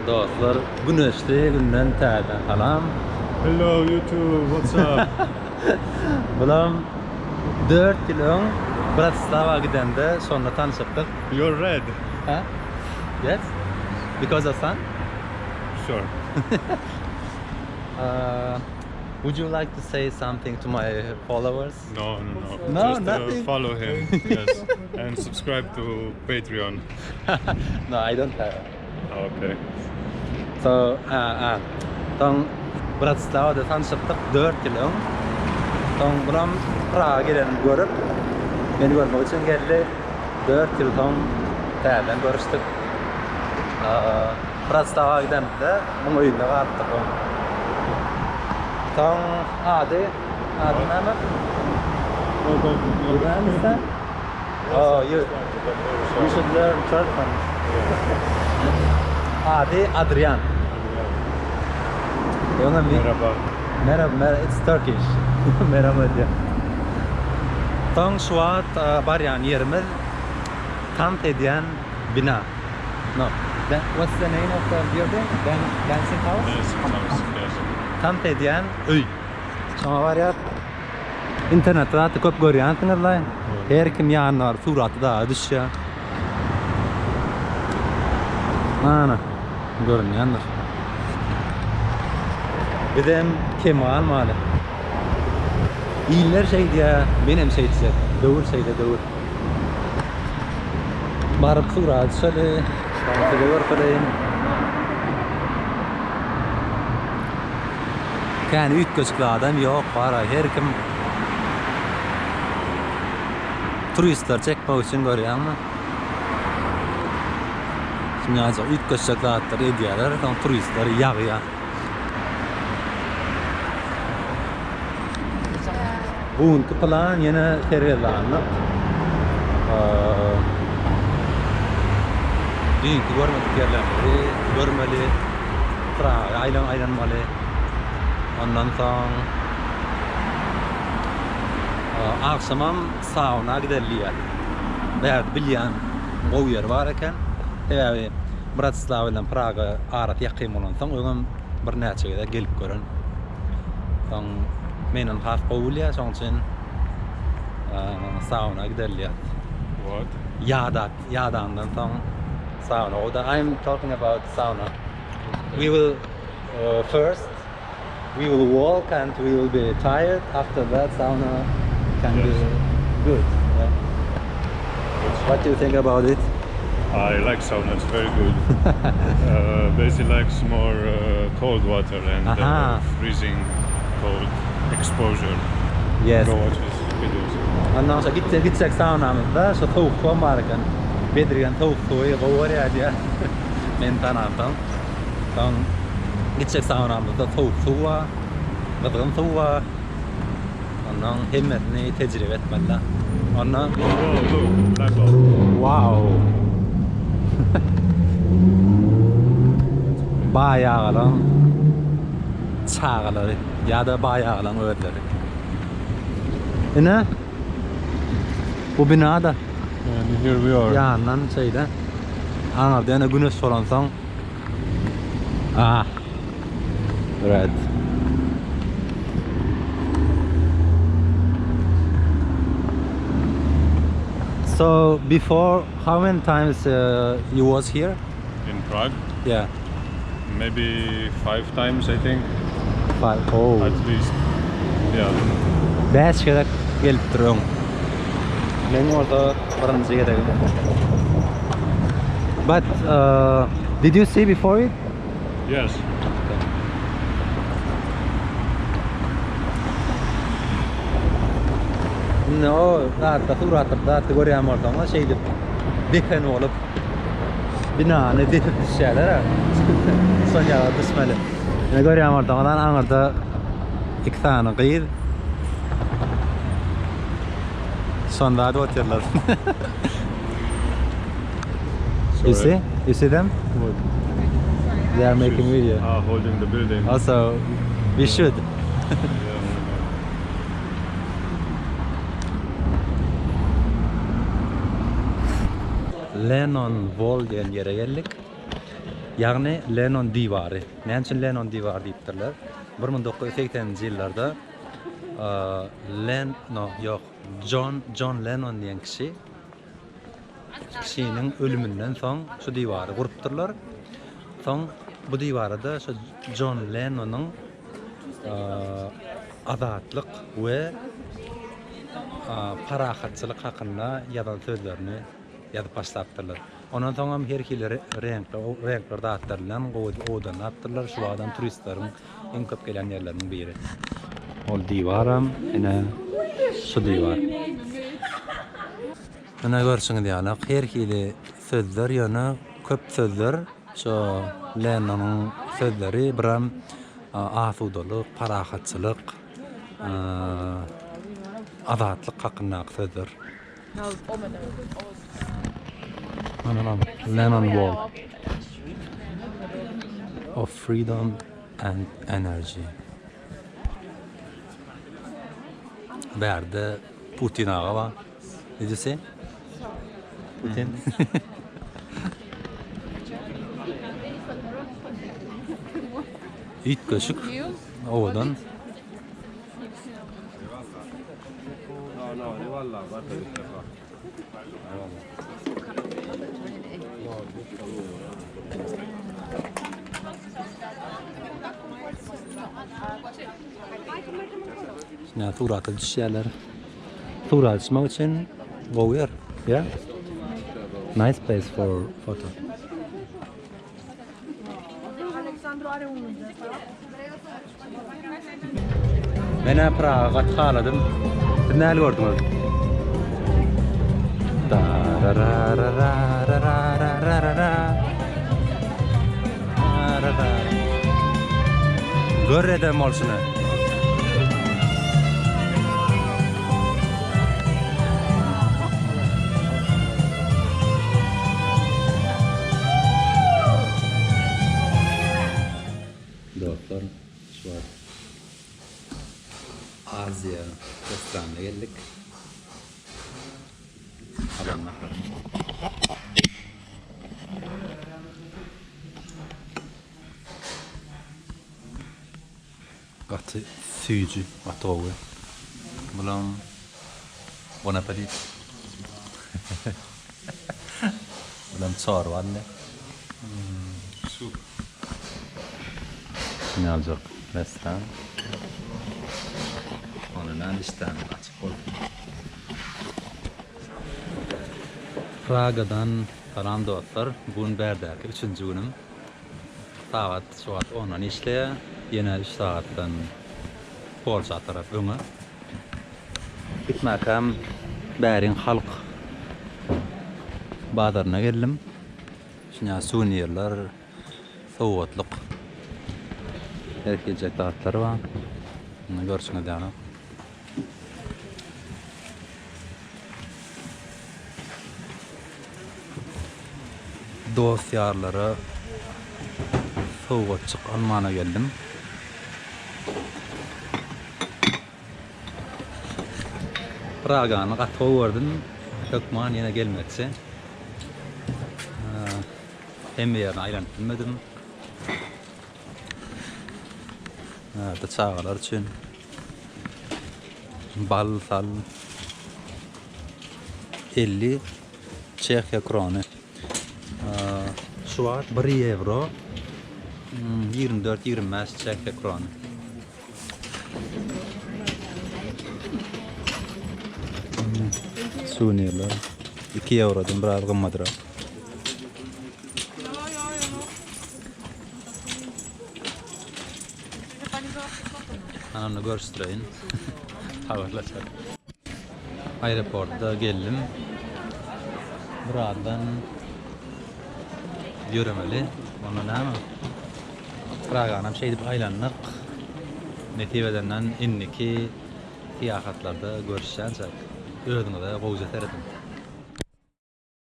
Dostlar, güneşli günden täzeden salam. Hello YouTube, what's up? Bulam 4 ýyl öň Bratislava gidende şonda tanşypdyk. You're red. Ha? Yes? Because of sun? Sure. Uh, would you like to say something to my followers? No, no, no. No, Just uh, nothing. follow him. Yes. And subscribe to Patreon. No, I don't have. Okay. So, uh, uh, soň Bratislavada tanşypdyk 4 ýyl öň. Soň bulam Praga gelenimi görüp, meni görmek üçin geldi. 4 ýyl soň täzeden görüşdik. Uh, Bratislava gidemizde muň öýünde galypdyk öň. Soň ady, ady näme? You don't understand? Oh, you, you should learn Turkmen. Ady Adrian. Öňem bir Merhaba. Merhaba, merhaba, it's Turkish. Merhaba diýýär. Soň şu wagt barýan ýerimiz tans edýän bina. No. The, what's the name of the building? Dan, dancing house? Dancing house, yes. Tans edýän öý. Şoňa barýar. Internetde gaty köp görýänsiňizlaý. Her kim ýanyna baryp suraty daga düşýär. Ana, görünýändir. Bizem kem galmaly. Iller şeýdýär, menem şeýtjek. Döwür şeýle döwür. Baryp surata düşeli, soň size görkezeýin. Kän üýtgeşik zadam ýok bara her kim turistler çekmek üçin görýäňmi? Şunýajyk üýtgeşjek zatlar edýärler, soň turistler ýagýar. Bu günki plan ýene sergezdanlyk. Düýnki görmedik ýerlerimizi görmeli. Praga aýlan aýlanmaly. Ondan soň agşamam sauna gideli diýýär. Bärde bilýän gowy ýeri bar eken. Sebäbi Bratislawa bilen Praga arasy ýakyn bolansoň öňem birnäçe gezek gelip gören. Soň menden has gowy bilýär, şoň üçin sauna gideli diýýär. What? Ýadap, ýadandan soň sauna. O-da I'm talking about sauna. We will uh, first we will walk and we will be tired. After that sauna can Yes. be good. Yeah. What do you think about it? I like sauna, it's very good. uh, Basil likes more uh, cold water and uh, Aha. freezing cold exposure. Yes. Go watch his videos. Ondan soň gitjek gitjek saunamyzda şu sowuk suwam bar eken. Bedrigen sowuk suwy gowy görýär diýýär. Meni tanansoň. Soň gitjek saunamyzda sowuk suw bar, gyzgyn suw bar. Ondan hemmesini tejribe etmeli. Ondan Oh, look, Lego. Wow. Baý agalaň çagalary ýa-da baý agalaň özleri. Ine bu binada And here we are. ýandan şeýle aňyrda ýene güneş bolansoň ah red. So before how many times uh, you was here? In Prague, Yeah. maybe five times, I think, Five. Oh. at least. Yeah. Bäş gezek gelipdir öň. Men bolsa birinji gezegim. But uh, did you see before it? Yes. Indi o zatda suratda zatda görýän bolsaňyz şeýdip depen bolup binany depip düşýärler. Şol ýaly düşmeli. Ine görýän bolsaňyz aňyrda iki sany gyz Şonda adyp otyrlar. You see? You see them? What? They are making She's- video. Ah, holding the building. Also, we should. Yeah. Lennon Wall diýen ýere geldik. Ýagny Lennon diwary. Näme üçin Lennon diwary diýipdirler? 1980-nji ýyllarda Len no ýok Jon Jon Lennon diýen kişi kişiniň ölüminden soň şu diwary gurupdyrlar. Soň bu diwarada şu Jon Lennonyň azatlyk we parahatçylyk hakynda ýazan sözlerini ýazyp başlapdyrlar. Ondan soňam her hili reňkli reňkli zatlar bilen gowy owadanlapdyrlar. Şu wagtam turistleriň iň köp gelýän ýerleriniň biri. Ol diwaram ine şu diwar. Ine görşüňiz ýaly her hili sözler ýöne köp sözler şo Lennonyň sözleri biram asudalyk, parahatçylyk, azatlyk hakyndaky sözler. Lennon Wall of Freedom and Energy. Bärde Putin aga bar. Did you see? Putin. Üýtgeşik, owadan. Şuna surata düşýärler. Surata düşmek üçin gowy ýer. Yeah. Nice place for photo. Men-ä Praga gaty haladym. Siz nähili gördüňiz? Gör eden bolşuny. Dostlar, şu wagt Aziýa restoranyna geldik. Alan naharym. Gaty süýji, gaty gowy. Bulam Bon appetit. Bulam çorba aldy. Sup. Şuny aljak restoran. Ony näme işdämiz açyk bolsun. Pragadan salam dostlar. Bu gün bärdäki üçünji günüm. Sagat şu wagt ondan işleýär. Ýene üç sagatdan Polşa tarap öňe. Gitmäkäm bäriň halk bazaryna geldim. Şuňa suwenirler, sowgatlyk her hiljek zatlar bar. Indi görşüňiz ýaly. Dost-ýarlara sowgatjyk almana geldim. Pragany gaty gowy gördüm. Hökman ýene gelmekçi. Hemme ýerine aýlanyp bilmedim. Bärde çagalar üçin bal sal 50 Çehiýa krony. Şu wagt 1 ýewro 24-25 Çehiýa krony. Suwenirler 2 ýewrodan biraz gymmadrak. Anamda görüşdireýin. Habarlaşar. Aeroportda geldim. Birazdan ýöremeli. Onda näme? Praganam şeýdip aýlandyk. Nesip edenden indiki syýahatlarda görüşýänçäk özüňize gowja serediň.